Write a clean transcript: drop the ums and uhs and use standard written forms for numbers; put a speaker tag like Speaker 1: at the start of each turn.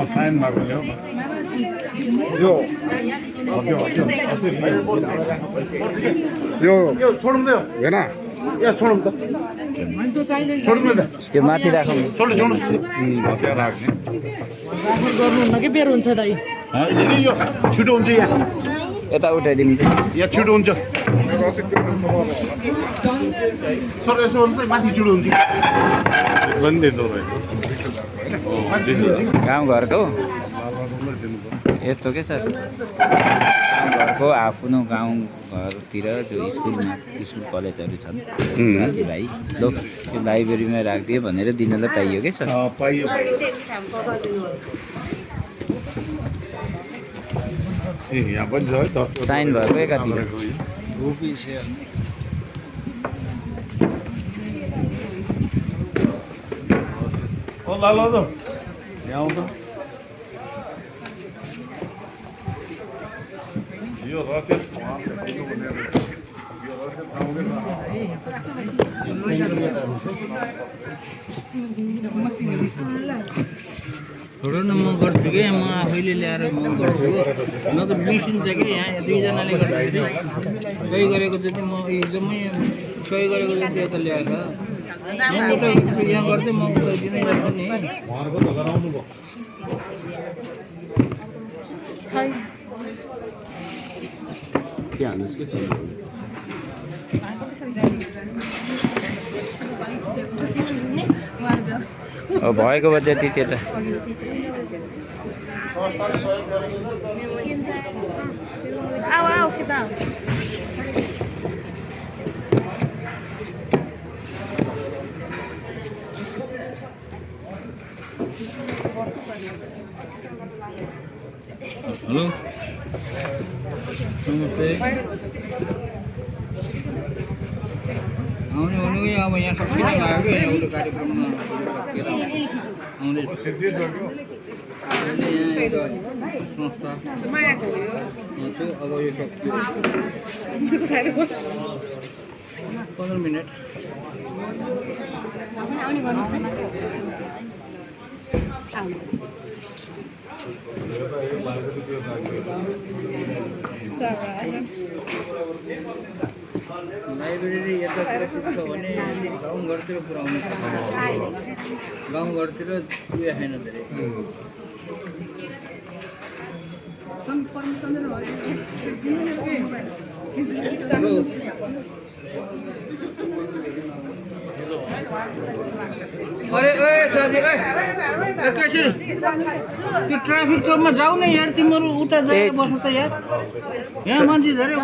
Speaker 1: sign भएको यो छोड्नु होइन यहाँ छोड्नु त छोड्नु त
Speaker 2: त्यो माथि राखौँ
Speaker 1: छोड्नु छोड्नु त्यहाँ राख्ने
Speaker 3: गर्नुहुन्न कि बेर हुन्छ दाइ
Speaker 1: यो छिटो हुन्छ यहाँ
Speaker 2: यता उठाइदिनु
Speaker 1: यहाँ छिटो हुन्छ सर यसो हुन्छ माथि छिटो हुन्छ
Speaker 2: गाउँघरको यस्तो के छ गाउँघरको आफ्नो गाउँघरतिर जो स्कुल कलेजहरू छन् साथीभाइ लो त्यो लाइब्रेरीमा राखिदियो भनेर दिनलाई पाइयो के सर
Speaker 1: पाइयो यहाँ पनि छ है
Speaker 2: साइन भएको एकातिर
Speaker 1: ल यहाँ आउँछ यो रहस्य
Speaker 4: छोडो न म गर्छु कि म आफैले ल्याएर म गर्छु न त बिर्सिन्छ कि यहाँ दुईजनाले गर्दाखेरि सही गरेको जति म एकदमै सही गरेको जति यता ल्याएर म उता यहाँ गर्दै म उता दिनै गर्छु नि
Speaker 1: के हाल्नुहोस् कि
Speaker 2: भएको भए जति त्यता
Speaker 4: हेलो नमस्ते आउने भनेको अब यहाँ सकिन लाग्यो क्या यहाँ उसले कार्यक्रममा आउँदैछ संस्था अब यो सक्यो 15 मिनट लाइब्रेरी यतातिर पुग्छ भने गाउँघरतिर पुऱ्याउनु सक्छ गाउँघरतिर उयो छैन धेरै अरे ए साथी ए कसरी त्यो ट्राफिक चौकमा जाऊ न यार तिमीहरू उता जाएर बस्नु त यार यहाँ मान्छे धेरै